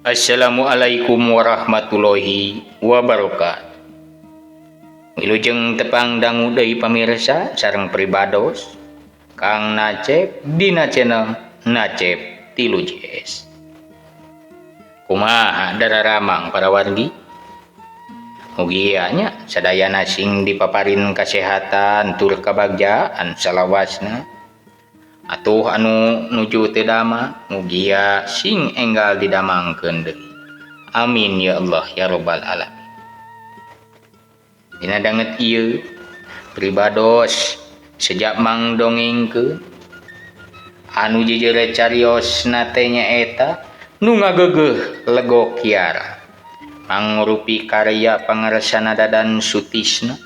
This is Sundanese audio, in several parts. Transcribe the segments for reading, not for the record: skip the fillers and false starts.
Assalamualaikum warahmatullahi wabarakatuh. Wilujeng tepang dangu deui pamirsa sareng pribados Kang Nacep dina channel Nacep Tilu JS. Kumaha dararamang para wargi? Mugia nya sadayana sing dipaparin kasehatan tur kabagjaan salawasna. Atuh anu nuju teu damang mugia sing enggal didamangkeun deui. Amin ya Allah ya rabbal alamin. Dina danget ieu pribados sejak mang dongengkeun anu jejere cariosna teh nyaeta nu ngageugeuh Legok Kiara mangrupi karya pangaresana Dadan Sutisna.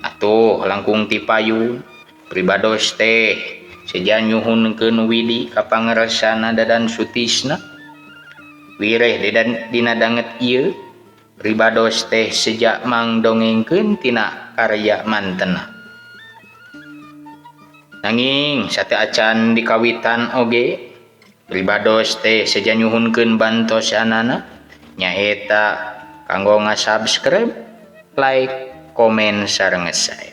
Atuh langkung ti payun pribados teh seja nyuhunkeun widi ka pangaresana Dadan Sutisna. Wireh dina danget ieu pribados teh sejak mang dongengkeun tina karya mantena. Nanging sateuacan dikawitan oge pribados teh seja nyuhunkeun bantosanana nyaeta kanggo nga-subscribe, like, komen sareng share.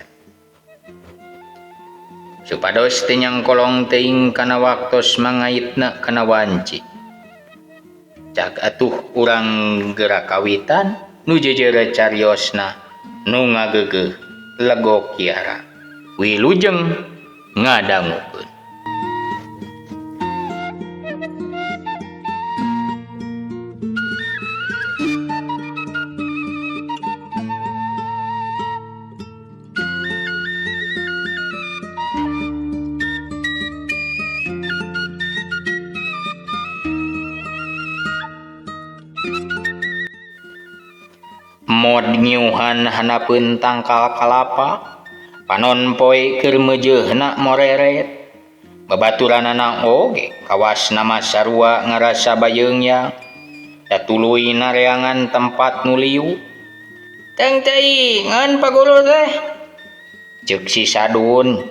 Supados teu nyangkolong teuing kana waktos mangaitna kana wanci. Cak atuh urang geura kawitan nu jejere cariosna nu ngageugeuh Legok Kiara. Wilujeng ngadangukeun. Mod ngiuhan hanapeun tangkal kalapa panon poe keur meujeuhna moreret babaturanana oge kawasna mah sarua ngarasa bayeungyang da tuluy nareangan tempat nu liu. Teng teuingeun paguru teh ceuk si Sadun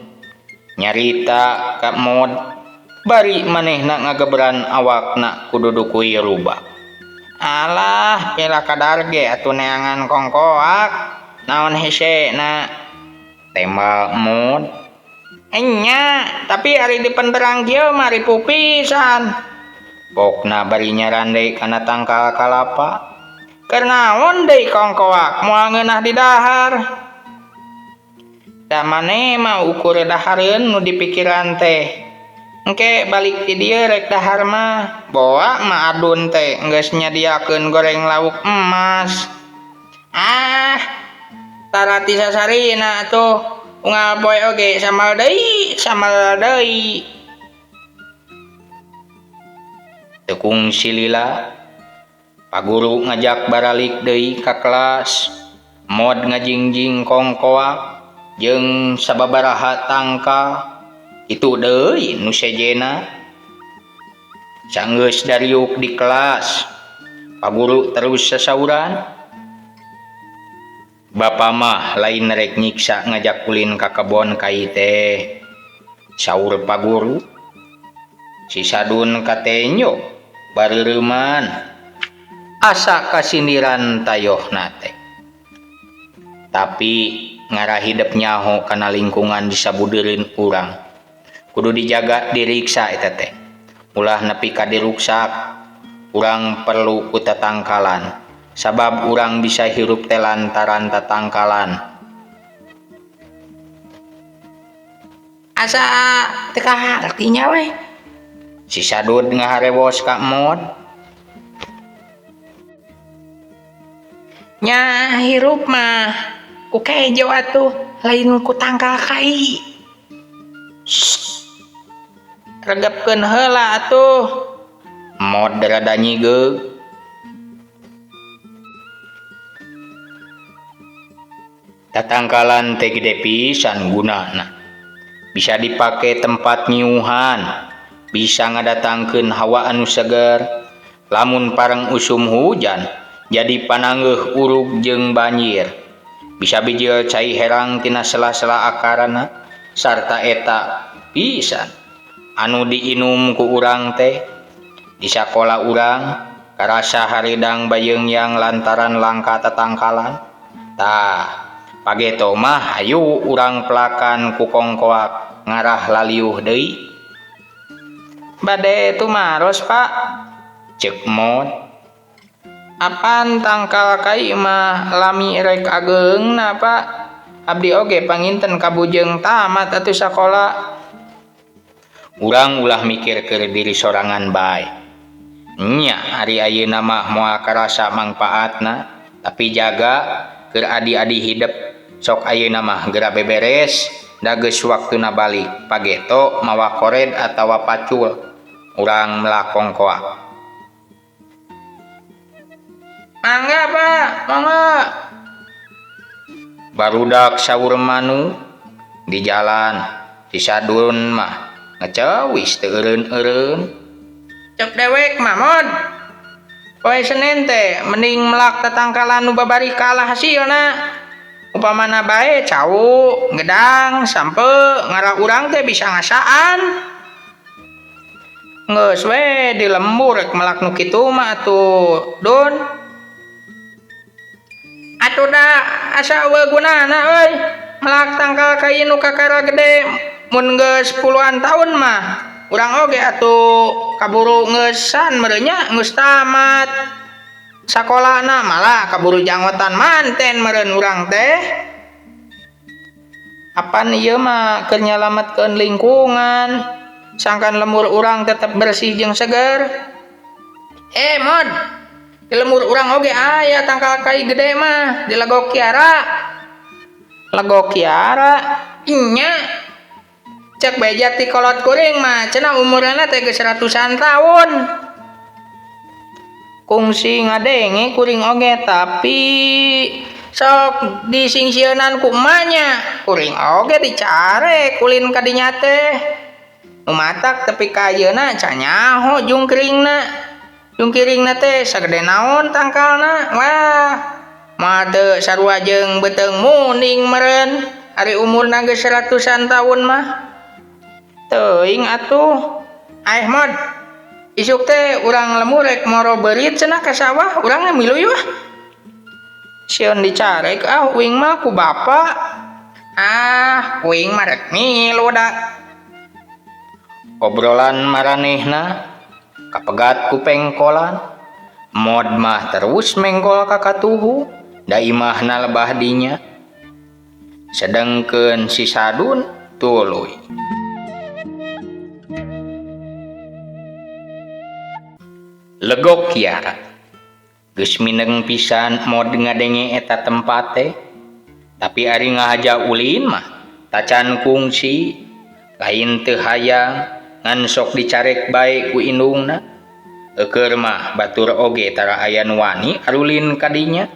nyarita ka Mod bari manehna ngagebran awakna kudu dukui rubak. Alah, pela kadar ge atuh neangan kongkoak. Naon hesena? Tembal Mod. Enya, tapi ari dipenterang kieu mah ripuh pisan. Pokna bari nyarande kana tangkal kalapa. Keur naon deui kongkoak moal ngeunah di dahar. Da maneh mah ukur dahareun nu dipikiran teh. Engke balik ti dieu rek dahar mah, boa mah adun teh geus nyadiakeun goreng lauk emas. Ah, tarati sasarina atuh, unggal poe oge samal deui, samal deui. Teu kungsi lila, paguru ngajak baralik deui ka kelas. Mod ngajingjing kongkoak jeung sababaraha tangkal. Itu deui nu sejena. Sanggeus dariuk di kelas, paguru terus sasauran. Bapa mah lain rek nyiksa ngajak ulin ka kebon kai teh. Saur paguru. Si Sadun katenyo bareureman. Asa kasindiran tayohna teh. Tapi ngarah hidep nyaho kana lingkungan disabudeureun urang. Kudu dijaga diriksa eta teh. Ulah nepi ka diruksak. Urang perlu ku tatangkalan. Sabab urang bisa hirup teh lantaran tatangkalan. Asa teu kahartinya we. Si Sadud ngaharewos ka Mod. Nya hirup mah ku kejo atuh, lain ku tangkal kai. Regepkeun heula atuh. Mod rada nyigeug. Tatangkalan teh gede pisan gunana. Bisa dipake tempat nyiuhan, bisa ngadatangkeun hawa anu seger. Lamun pareng usum hujan, jadi pananggeuh urug jeung banjir. Bisa bijil cai herang tina sela-sela akarana sarta eta pisan anu diinum ku urang teh. Di sakola urang Karasa haridang bayeungyang lantaran langka tatangkalan. Tah, pageto mah hayu urang pelakan ku kongkoak ngarah laliuh deui. Bade tumaros, Pak. Ceuk Mod. Apan tangkal kai mah lami rek ageungna, Pak. Abdi oge panginten kabujeng tamat atuh sakola. Urang ulah mikir keur diri sorangan bae. Nya ari ayeuna mah moal karasa mangpaatna, tapi jaga keur adi-adi hidep. Sok ayeuna mah geura beberes, da geus waktuna balik. Pageto mawa kored atawa pacul. Urang melak kongkoak. Mangga, Pak, mangga. Barudak saur manu di jalan, si Sadun mah ngecewis teu eureun-eureun. Cek dewek mah, Mod. Poe Senen teh mending melak tatangkalan nu babari kalah hasilna. Upamana bae cau, gedang, sampe, ngarah urang teh bisa ngasaan. Geus we di lembur rek melak nu kitu mah atuh, Dun. Atuh da asa eueuh gunana euy. Melak tangkal kai nu kakara gede mun geus puluhan tahun mah urang oge atuh kaburu ngeusan meureun nya geus tamat sakolana malah kaburu janggotan manten meureun urang teh. Apan ieu mah keur nyalametkeun lingkungan sangkan lembur urang tetep bersih jeung seger. Mod, di lembur urang oge aya tangkal kai gede mah di Legok Kiara. Legok Kiara nya cek beja ti kolot kuring mah cenah umurna teh geus ratusan tahun. Kungsi ngadenge kuring oge tapi sok disingsieunan ku emanya. Kuring oge dicarek ulin ka dinya teh. Nu matak tepi ka ayeuna can nyaho jungkringna. Jungkiringna teh sagede naon tangkalna. Wah, moal teu sarua jeung beuteung muning meureun. Ari umurna geus ratusan tahun mah. Teuing atuh. Aeh Mod, isuk teh urang lembur rek moro beurit cenah ka sawah, urang milu yeuh. Sieun dicarek ah uing mah ku bapa. Ah, uing mah rek milu da. Obrolan maranehna kapegat ku pengkolan. Mod mah terus menggol ka katuhu, da imahna lebah dinya. Sedengkeun si Sadun tuluy. Legok Kiara. Geus mineng pisan Mod ngadenge eta tempat teh. Tapi ari ngahaja ulin mah tacan kungsi, lain teu hayang ngan sok dicarek bae ku indungna. Eukeur mah batur oge tara aya nu wani arulin ka dinya.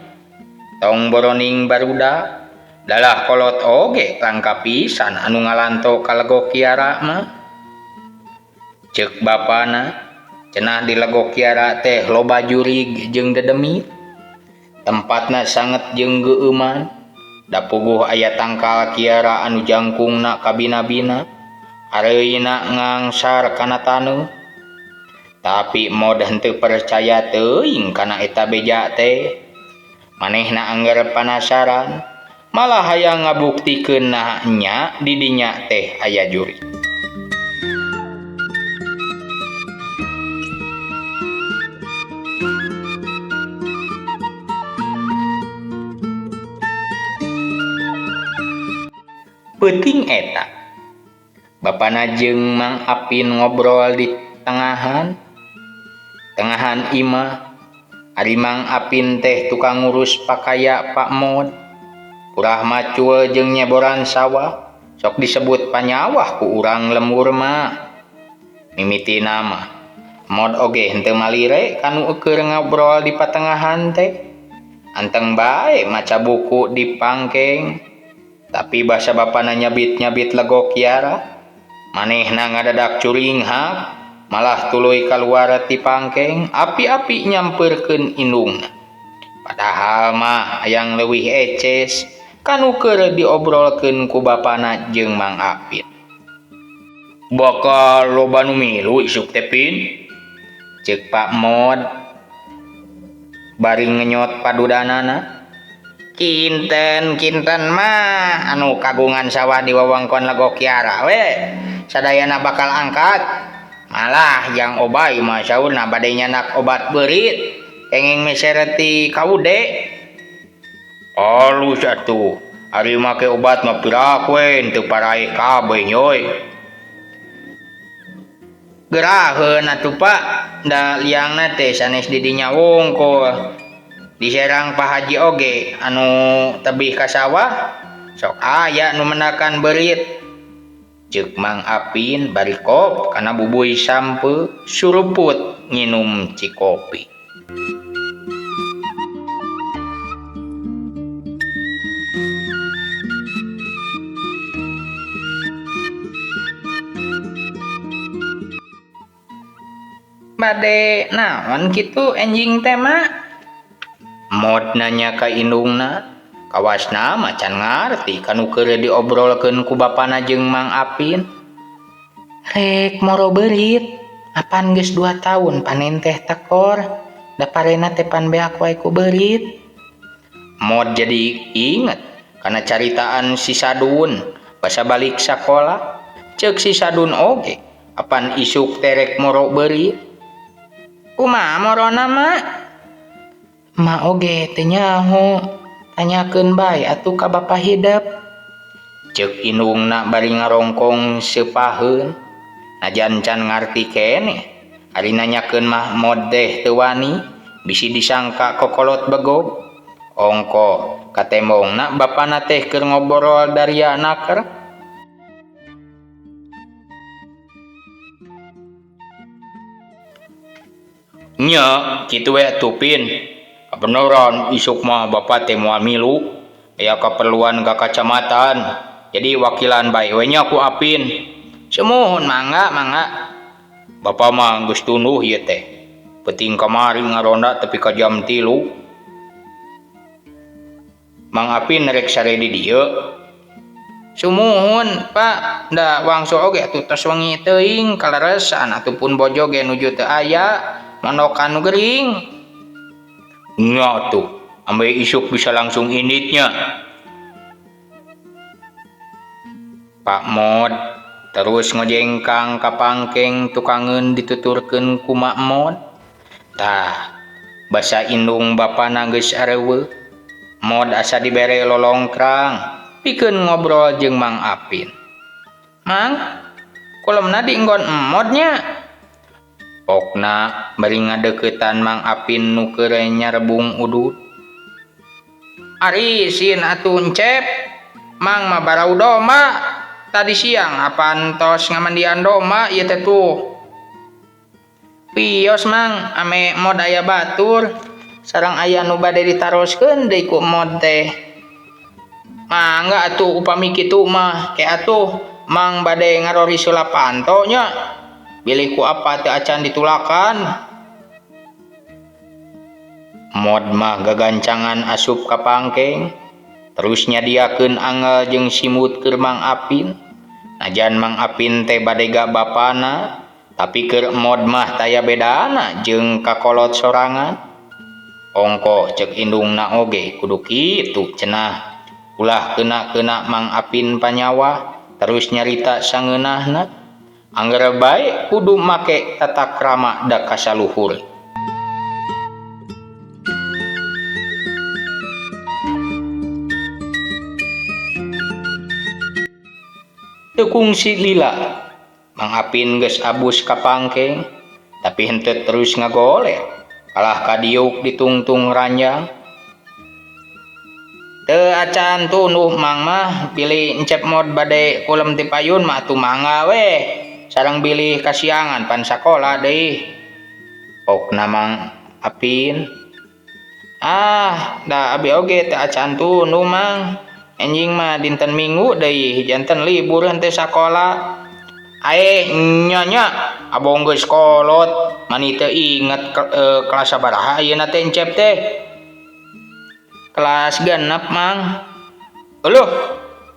Tong boroning barudak, dalah kolot oge langka pisan anu ngalanto ka Legok Kiara mah. Ceuk bapana cenah di Legok Kiara teh loba jurig jeung dedemit. Tempatna sanget jeung geueuman. Da puguh aya tangkal kiara anu jangkungna kabina-bina, areuyna ngangsar kana taneuh. Tapi Mod henteu percaya teuing kana eta beja teh. Manehna angger panasaran, malah hayang ngabuktikeun naha nya di dinya teh aya jurig. Peuting eta, bapana jeung Mang Apin ngobrol di tengahan. Tengahan imah, ari Mang Apin teh tukang ngurus pakaya Pak Mod. Purah macul jeung nyeboran sawah, sok disebut panyawah ku urang lembur mah. Mimitina mah, Mod oge henteu malire kanu eueur ngobrol di patengahan teh. Anteng bae maca buku di pangkeng. Tapi basa bapana nyabit-nyabit Legok Kiara, manehna ngadadak curinghak, malah tuluy kaluar ti pangkeng, api-api nyampeurkeun indungna. Padahal mah hayang leuwih eces, kanu keur diobrolkeun ku bapana jeung Mang Apin. Bakal loba nu milu isuk teh Pin, ceuk Pak Mod. Bari ngenyot padudanana. Kinten-kinten mah anu kagungan sawah di wewengkon Legok Kiara we. Sadayana bakal angkat. Malah jang Obay mah saurna bade nyandak obat beurit kenging mesereti kaude. Alus atuh, ari make obat mah piraku we teu paraeh kabeh nyoy. Geraheun atuh Pak, da liangna teh sanes di dinya wungkul. Diserang Pak Haji oge anu tebih ka sawah sok aya nu mendakan beurit. Ceuk Mang Apin bari kop kana bubuy sampeu suruput nginum cikopi. Bade naon kitu enjing teh mak? Mod nanya ka indungna, kawasna mah can ngarti kanu keur diobrolkeun ku bapana jeung Mang Apin. Rek moro beurit, apan geus 2 tahun panen teh tekor, da parena teh pan beak wae ku beurit. Mod jadi inget kana caritaan si Sadun basa balik sakola, ceuk si Sadun oge apan isuk teh rek moro beurit. Kumaha morona mak? Mak oge teu nyaho, tanyakeun bae atuh ka bapa hidep. Ceuk indungna bari ngarongkong seupaheun. Najan can ngarti keneh, ari nanyakeun mah Mod teh teu wani, bisi disangka kokolot begog. Ongkoh katembongna bapana teh keur ngobrol daria naker. Nya, kitu we atuh Pin. Kabeneran isuk mah bapa teh moal milu, aya kaperluan ka kacamatan. Jadi wakilan bae we nya ku Apin. Sumuhun mangga mangga. Bapa mah geus tunduh ieu teh. Peuting kamari ngaronda tepi ka jam 3. Mang Apin rek sare di dieu. Sumuhun Pak, da wangsul oge atuh tos wengi teuing kaleresan atuh pun bojo ge nuju teu aya. Mondokan nu gering. Nya tuh, ambe isuk bisa langsung inditnya. Pak Mod terus ngojengkang ka pangkeng tukangeun dituturkeun ku Mak Mod. Tah, basa indung bapana geus areuweuh. Mod asa dibere lolongkrang pikeun ngobrol jeung Mang Apin. Mang, kulemna dienggon Emod nya. Pokna bari ngadeukeutan Mang Apin nu keur nyarebung udud. Ari sin atuh Encep, Mang mah barau domba. Tadi siang apan tos ngamandian domba ieu teh tuh. Pios Mang, ame Mod aya batur, sareng aya nu bade ditaroskeun deui ku Mod teh. Mangga atuh upami kitu mah, ke atuh Mang bade ngarori sulapanto nya. Bilih ku apa teu acan ditulakan. Mod mah gagancangan asup ka pangkeng, terus nyadiakeun angel jeung simut keur Mang Apin. Najan Mang Apin teh badega bapana, tapi keur Mod mah taya bedana jeung kakolot sorangan. Ongkoh ceuk indungna oge kudu kitu cenah. Ulah keuna-keuna Mang Apin panyawa, terus nyarita sangeunahna. Angger bae kudu make tata krama da kasaluhur. Teu kungsi lila, Mang Apin geus abus ka pangkeng, tapi henteu terus ngagoler, kalah kadiuk ditungtung ranjang. Teu acan tunduh Mang mah, bilih Encep Mod bade kulem ti payun mah atuh mangga we. Sareng bilih kasiangan pan sakola deui. Pokna Mang Apin. Ah, da abi oge teu acan tunduh Mang. Enjing mah dinten Minggu deui, janten libur henteu sakola. Ae nya nya, abong geus kolot, mani teu inget kelas sabaraha ayeuna teh Encep teh. Kelas 6 Mang. Euluh,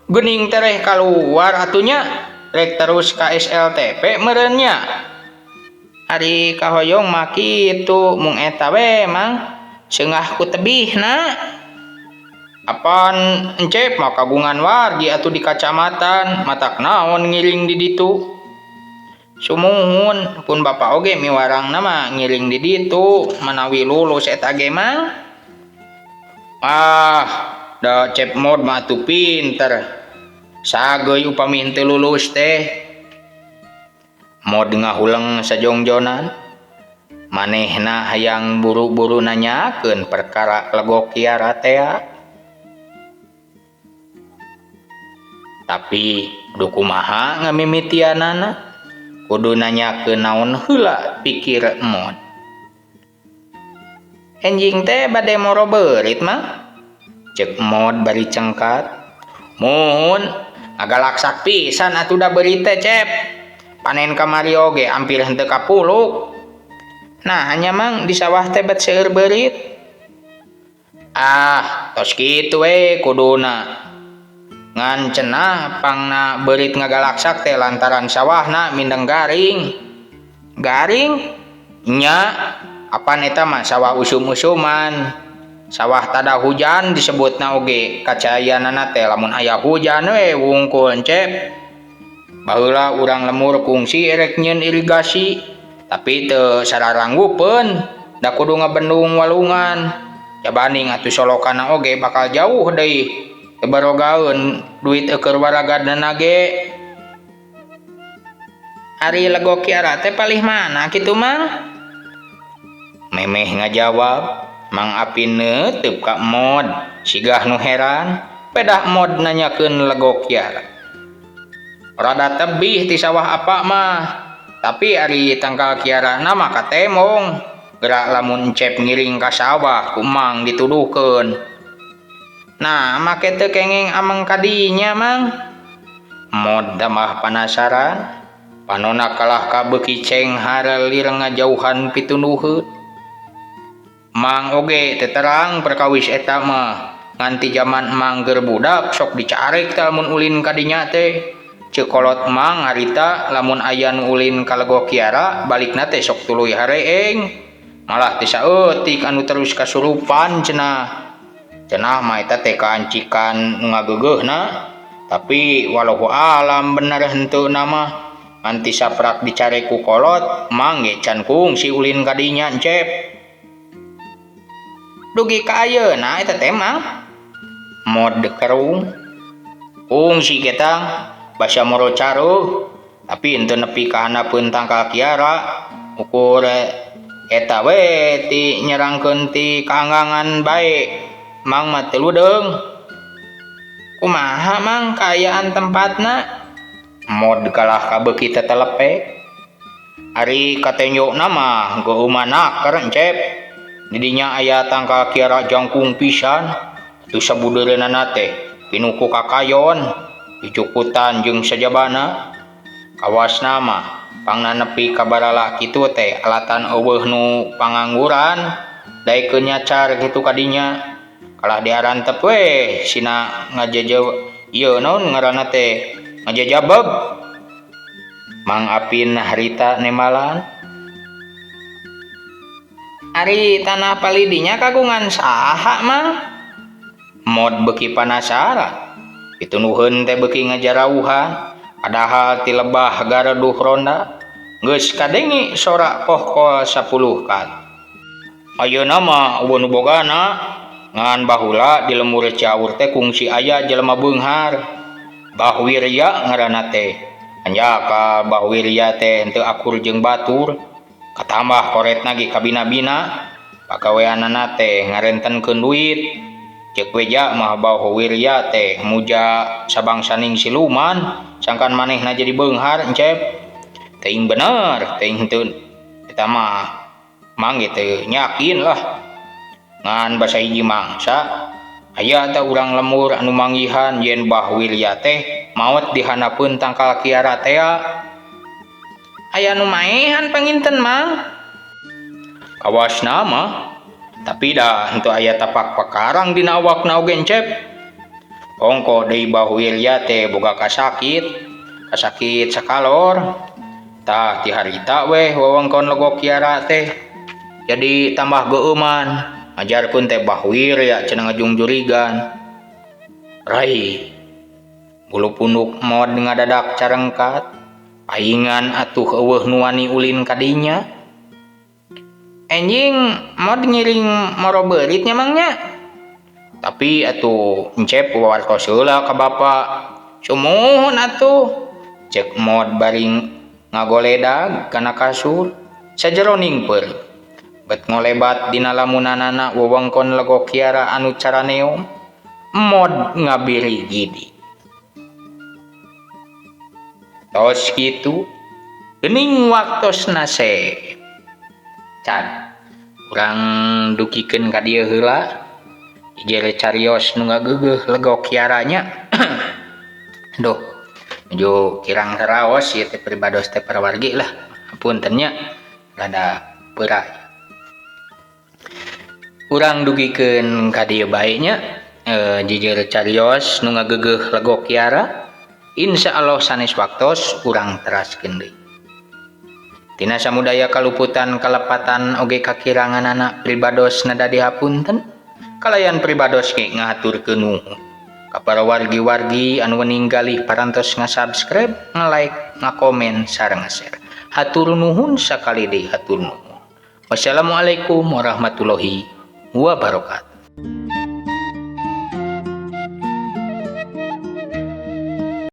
geuning tereh kaluar atuh nya. Rek terus ka SLTP meureun nya. Ari kahoyong mah kitu mung eta we Mang. Seungah ku tebihna. Apan Encep mah kagungan wargi atuh di kacamatan, matak naon ngiring di ditu. Sumuhun, pun bapa oge miwarangna mah ngiring di ditu, manawi lulus eta ge mah. Ah, da Cep Mod mah atuh pinter. Sageuy upami henteu lulus teh. Mod ngahuleng sajongjonan. Manehna hayang buru-buru nanyakeun perkara Legok Kiara tea. Tapi duh kumaha ngamimitianana? Kudu nanyakeun naon heula pikir Mod. Enjing teh bade moro beurit mah? Ceuk Mod bari cengkat. Muhun, ngagalaksak pisan atuh da beurit teh, Cep. Panen kamari oge hampir henteu kapuluk. Nah, hanya mang di sawah teh bet seueur beurit. Ah, tos kitu we kuduna. Ngan cenah pangna beurit ngagalaksak teh lantaran sawahna mindeng garing. Garing? Nya, apan eta mah sawah usum-usuman. Sawah tada hujan disebutna oge kacayanana teh lamun aya hujan we wungkul, Cep. Baheula urang lemur kungsi erek nyieun irigasi, tapi teu sararanggupeun, da kudu ngabendung walungan. Jabaning atuh solokana oge bakal jauh deui. Teu barogaeun duit eukeun waragadna ge. Ari Legok Kiara teh palih mana kitu Mang? Memeh ngajawab, Mang Apin neuteup ka Mod, sigah nu heran, pedah Mod nanyakeun Legok Kiara. Rada tebih ti sawah apa mah, tapi ari tangkal kiara na mah katemong. Gerak lamun Encep ngiring ka sawah ku Mang dituduhkeun. Nah, make teu kenging ameng kadinya Mang. Mod tambah panasaran, panona kalah ka beuki cenghar lir ngajauhan pitunduheun. Mang oge teu terang perkawis eta mah, nganti jaman Mang keur budak sok dicarek teh lamun ulin kadinya teh. Ceuk kolot Mang harita lamun aya nu ulin ka Legok Kiara balikna teh sok tuluy hareeng. Malah teh saeutik anu terus kasurupan cenah. Cenah mah eta teh kaancikan nu ngageugeuhna, tapi walau alam bener henteu na mah. Nganti saprak dicarek ku kolot, Mang ge can kungsi ulin kadinya, Encep. Dugi ka ayeuna eta teh Mang. Mod kerung. Kungsi ketang basa moro caruh, tapi henteu nepi ka handapeun tangkal kiara. Ukur eta we ti nyerangkeun ti kaanggangan bae. Mang mah teu ludeung. Kumaha Mang kaayaan tempatna? Mod kalah kabeuki tetelepe. Ari katenjokna mah geueuman naker, Encep. Didinya aya tangkal kiara jangkung pisan. Atuh sabudeureunana teh pinuh ku kakayon, dicukutan jeung sajabana. Kawasna mah pangna nepi ka barala kitu teh alatan eueuh nu pangangguran, daekeun nyacar kitu kadinya. Kalah diarantep we sina ngajeje ieu naon ngaranna teh ngajejabeg. Mang Apin harita nembalan. Ari tanah palidinya kagungan saha Mang? Mod beuki panasaran. Pitunuheun teh beuki ngajarauhan, padahal ti lebah gareduh ronda geus kadengi sora kohkol 10 kali. Ayeuna mah eueuh nu bogana, ngan baheula di lembur Ciaur teh kungsi aya jelema beunghar. Bah Wirya ngaranna teh. Anjaka Bah Wirya teh henteu akur jeung batur, katambah koretna ge kabina-bina. Pagaweanana teh ngarentenkeun duit. Ceuk weja mah Bah Wirya teh muja sabangsaning siluman, sangkan manehna jadi beunghar, Encep. Teuing bener, teuing henteu eta mah Mang ge teu yakin lah. Ngan basa hiji mangsa aya teh urang lemur anu manggihan yen Bah Wirya teh maot di handapeun tangkal kiara tea. Aya nu maehan panginten Mang? Kawasna mah, tapi dah henteu aya tapak pakarang dina awakna oge, Encep. Ongko deui Bah Wirya teh boga kasakit, kasakit sakalor. Tah ti harita weh wewengkon Legok Kiara teh jadi tambah geueuman. Ngajarkeun teh Bah Wirya cenah ngajungjurigan. Rai bulu punduk Mod ngadadak carengkat. Paingan atuh eueuh nu wani ulin ka dinya. Enjing Mod ngiring moro beurit nya Mang nya. Tapi atuh encep wawartos heula ka bapa. Sumuhun atuh. Cek Mod bari ngagoledag kana kasur sajeroning peureum. Bet ngolebat dina lamunanana wewengkon Legok Kiara anu caraneom, Mod ngabirigidi. Tos kitu geuning waktosna sep. Can urang dugikeun ka dieu heula jere carios nu ngageugeuh Legok Kiara nya. Duh, nuju kirang saraos ieu teh pribados teh parawargi lah. Hapunten nya rada peuray. Urang dugikeun ka dieu bae nya jejer carios nu ngageugeuh Legok Kiara. Insya Allah sanes waktos urang teraskeun deui. Tina samudaya kaluputan kalepatan oge kakiranganana pribados nada dihapunten kalayan pribados ge ngahaturkeun nuhun ka para wargi-wargi anu ninggalih parantos nga-subscribe, nga-like, nga-komen sareng nga-share. Hatur nuhun sakali deui hatur nuhun. Wassalamualaikum warahmatullahi wabarakatuh.